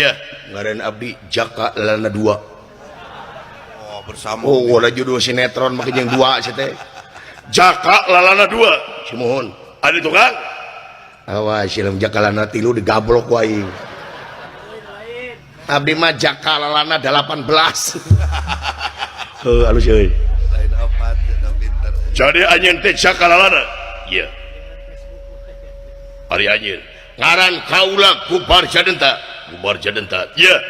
Ya, ngaran abdi Jaka Lalana 2. Oh, bersama. Oh, ada judul sinetron make jeung 2 sia teh. Jaka Lalana 2. Sumuhun. Ada tukang? Awas film Jaka Lalana 3 digablok ku aing. Abdi mah Jaka Lalana 18. Heuh, alus euy. Lain opat, udah pinter. Jadi anjeun teh Jaka Lalana. Iya. Ari anjeun. Ngaran kaula Gubar Jadenta. Gubar Jadenta. Iya.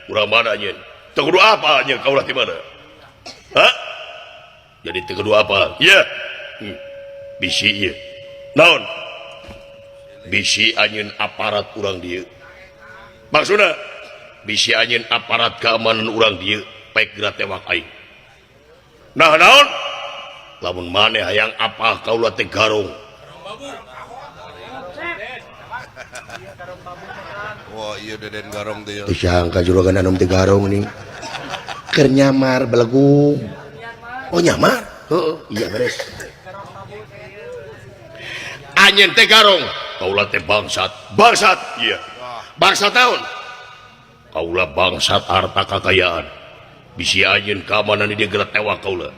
Urang mana anjeun? Teu kudu apa anjeun kaula ti mana? Hah? Jadi teu kudu apa? Iya. Bisi ieu. Naon? Bisi anjeun aparat urang dieu. Maksudna bisi anjeun aparat keamanan urang dieu paek geura tewak aing. Nah naon? Lamun maneh hayang apa kaula teh garong. Wah, iya deden garong teh. Disangka juragan anom teh garong nih. Keur nyamar belegug. Oh nyamar? Heeh, iya beres. Anjeun teh garong, kaula teh bangsat. Bangsat, iya. Bangsat naon? Kaula bangsat harta kakayaan. Bisi anjeun keamanan di dieu geura tewak kaula.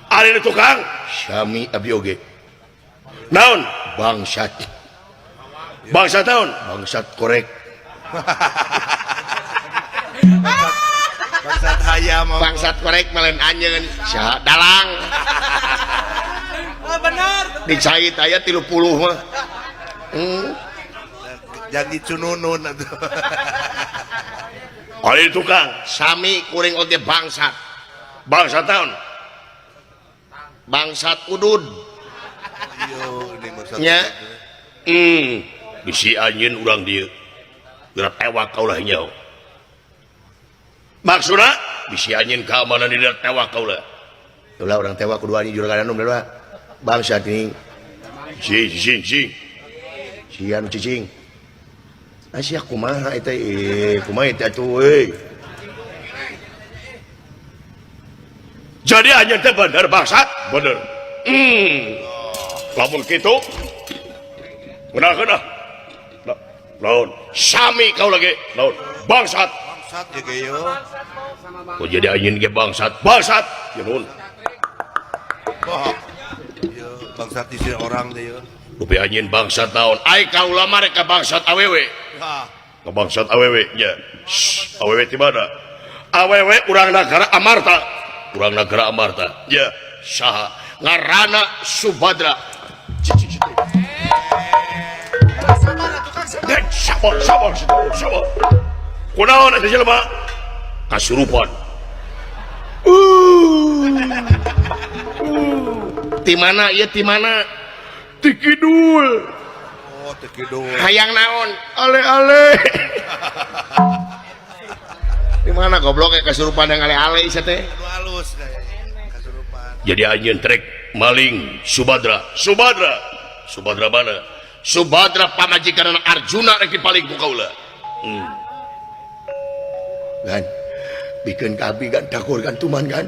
Ari tukang sami abdi oge. Naon? Bangsat. Bangsat naon? Bangsat korek. Bangsat hayam. Bangsat korek malen anjeun saha dalang. Oh benar. Dicait aya 30 mah. Janji cununun atuh. Ari tukang sami kuring oge bangsat. Bangsat naon? Bangsat udud. Iyo, ini bangsat. Nya. Bisi anjeun urang dieu. Geura tewak kaula nyaho. Maksudna bisi anjeun keamanan di dieu tewak kaula. Ulah urang tewak kudu anjeun juragan anu ulah. Bangsat ini. Si si si. Si anu cicing. Asia kumaha eta kumaha eta atuh euy. Jadi anjeun teh bener bangsat? Bener. Lamun kitu ngeunahkeun ah. Naon? Sami kau lagi. Naon? Bangsat. Bangsat ya ge yo. Oh jadi anjeun ge bangsat. Bangsat. Ya nuhun. Yo, bangsat istri orang teh yo. Rupi anjeun bangsat naon? Ai kaula mah rek ka bangsat awewe. Ka bangsat awewe nya. Awewe ti mana? Awewe urang nagara Amarta. Urang nagara Amarta. Ya, saha? Ngaranna Subadra. Sabar, sabar, sabar. Kunaon eta jelema? Kasurupan. Ti mana ieu ti mana? Ti kidul. Oh, ti kidul. Hayang naon? Ale-ale. Di mana goblok kasurupan yang ale-ale ieu teh? Aduh halus kasurupan. Jadi anjeun trek maling Subadra. Subadra. Subadra mana? Subadra pamajikan Arjuna rek dipaling ku kaula. Gan bikeun ka abdi gan dakur gan tuman gan.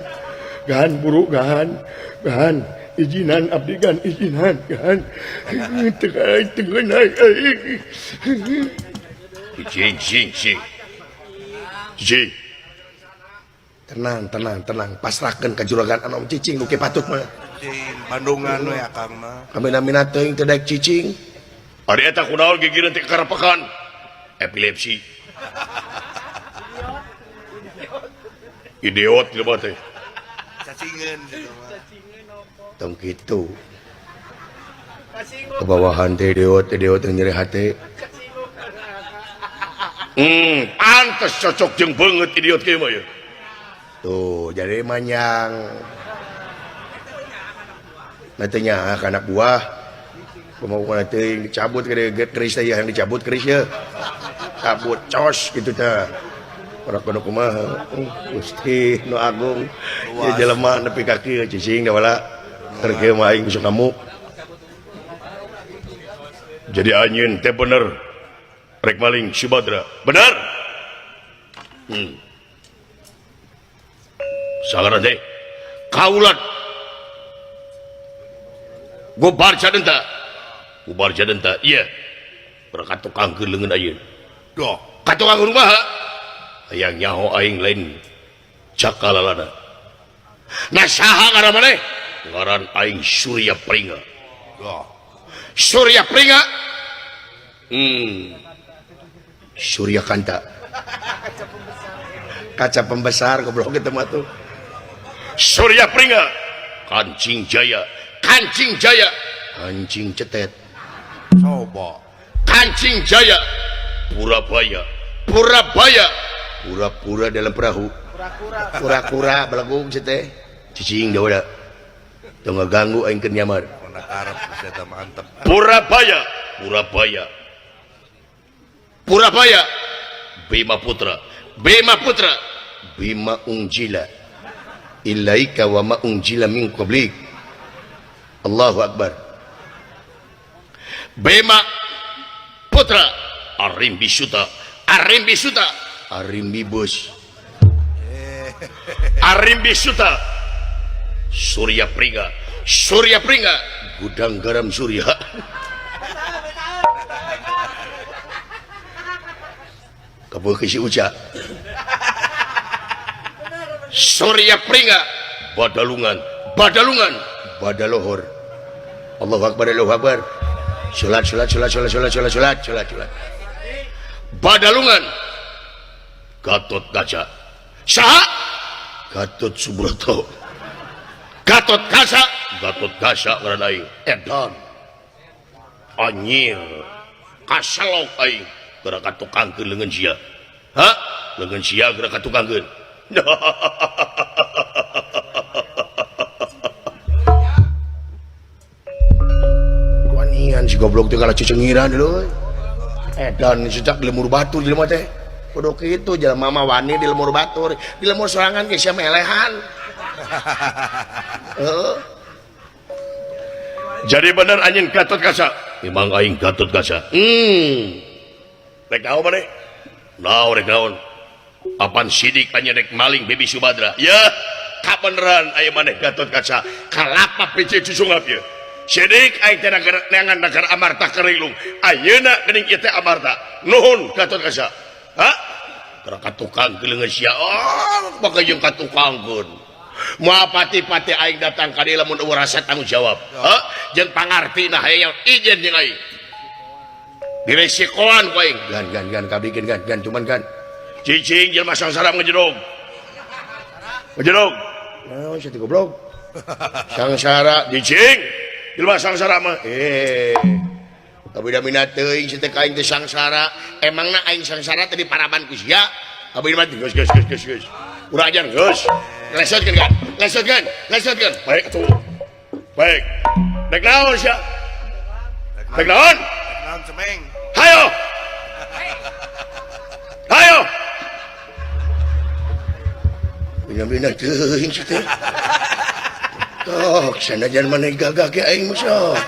Gan buru gan. Gan izinan abdi gan izinan gan. Teu teu. Cing cing cing. Cing. Tenang tenang tenang pasrahkeun ka juragan anom cicing nu patut mah. Cicing Bandungan we akang mah. Kamina-mina teuing teu daek cicing. Ari eta kunaon gigireun teh karapekan? Epilepsi. Idiot jelema teh. Cacingeun gitu mah. Tong kitu. Kebawahan teh idiot, idiot yang nyeri hati. Pantes cocok jeung beungeut idiot kieu mah ya. Tuh, jadi manyang. Nantinya ka anak buah. Kumaha teuing dicabut ke keris teh yang dicabut keris ya. Cabut cos gitu teh. Ora kudu kumaha. Gusti nu agung. Ieu jelema nepi ka kieu cicing da wala. Keur kieu mah aing bisa ngamuk. Jadi anjeun teh bener. Rek maling Subadra. Bener. Sagara teh kaulat. Gubar cadenta. Gubar cadenta. Iya. Urang katukangkeun leungeun ayeuna. Doh, katukang kumaha? Hayang nyaho aing lain cakalalana. Nah saha ngaran maneh? Ngaran aing Surya Pringga. Doh. Surya Pringga. Surya Kanta. Kaca pembesar goblok kitu mah tuh. Surya Pringga. Kancing Jaya, Kancing Jaya, Kancing Cetet. Coba. Kancing Jaya, Purabaya, Purabaya, pura-pura dalam perahu. Kura-kura belagung teh. Cicing da udah. Teu ngaganggu aing keur nyamar. Arab eta mantep. Purabaya, Purabaya. Purabaya. Bima Putra, Bima Putra, Bima Unjila. Ilaika wa ma unjila min qablik. Allahu Akbar. Bima Putra, Arimbi Suta, Arimbi Suta, Arimbi Bus. Arimbi Suta. Surya Pringga, Surya Pringga, gudang garam Surya. Kabul ke si Uca. Surya Pringga, Badalungan, Badalungan, Badalohor. Allahu Akbar, Allahu Akbar. Salat, salat, salat, salat, salat, salat, salat, salat, salat. Badalungan, Gatot Kaca. Saha? Gatot Subroto. Gatot Kaca, Gatot Kaca ngaran aing. Edan. Anjir. Kaselok aing geura katukangkeun leungeun sia. Ha? Leungeun sia geura katukangkeun. Kuanian si goblok teh kalah cecengiran deui. Edan sejak di lemur batur jelema teh. Kudu kitu jelema mah wani di lemur batur, di lemur sorangan ge sia melehan. Jadi bener anjing Gatot Kaca. Emang aing Gatot Kaca. Rek naon maneh? Naon rek naon? Apan sidik anjing rek maling Bibi Subadra. Ya, kabeneran aya maneh Gatot Kaca. Kalapa picik susungap ieu. Sidik aing teh neangan negara Amarta kerilung. Ayeuna geuning ieu teh Amarta. Nuhun Gatot Kaca. Ha? Geura katukang leungeun sia. Oh, maka jeung katukangkeun. Moal pati-pati aing datang ka dieu lamun eueuh rasa tanggung jawab. Ha? Jeung pangartina hayang izin jeung aing. Diresikoan ku aing. Gan gan gan kabikeun gan gan cuman gan. Cicing jelema sangsara ngejedog. Ngejedog. Naon sia teh goblok? Sangsara cicing jelema sangsara mah. Kabida mina teuing sia teh ka aing teh sangsara. Emangna aing sangsara teh diparaban ku sia. Kabida mah geus geus geus geus geus. Urang ajar geus. Lesotkeun kan? Lesotkeun, lesotkeun. Baik atuh. Baik. Rek naon sia? Rek naon? Rek naon cemeng? Hayo. Hayo. Bina-bina teuing sia teh. Tok, sanajan maneh gagah ge aing mah sok.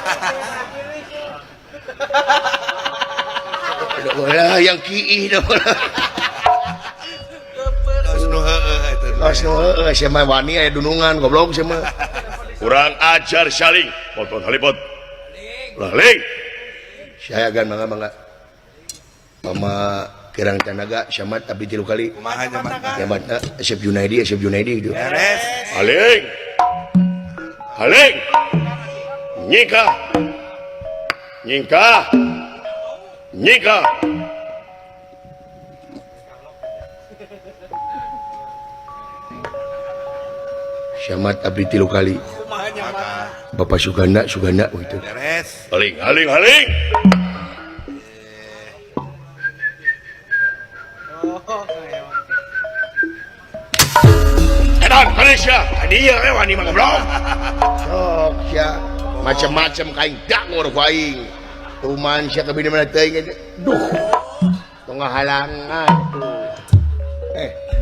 Aduh, yang kiih dah. Tos nu heueuh sia mah wani aya dunungan goblok sia mah. Kurang ajar saling. Poton halipot. Ulah ling. Saya gan mangga mangga. Mama kirang tanaga samat abdi 3 kali. Kumaha nyamatna? Nyamatna Asep Junaidi, Asep Junaidi gitu. Beres. Haling. Haling. Nyingkah. Nyingkah. Nyingkah. Syamat abdi 3 kali. Bapak Suganda, Suganda gitu. Beres. Haling, haling, haling. Edan, Malaysia. Tadi ya wani mah goblok. Sok sia macam-macam ka aing dangor ku aing. Tuman sia kabina mana teuing. Duh. Tong halangan tuh.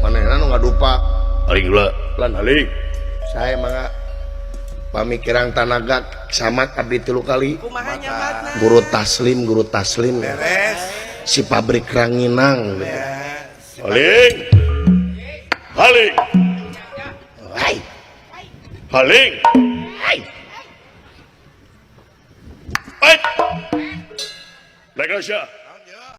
Manehna nu ngadupa. Haling heula, lan haling. Saya mangga pamikiran tanaga samat abdi 3 kali. Kumaha nyamatna? Guru taslim, guru taslim. Beres. Si pabrik ranginang gitu. Haling. Haling. Hai. Haling. Hai. Hai. Rek sia.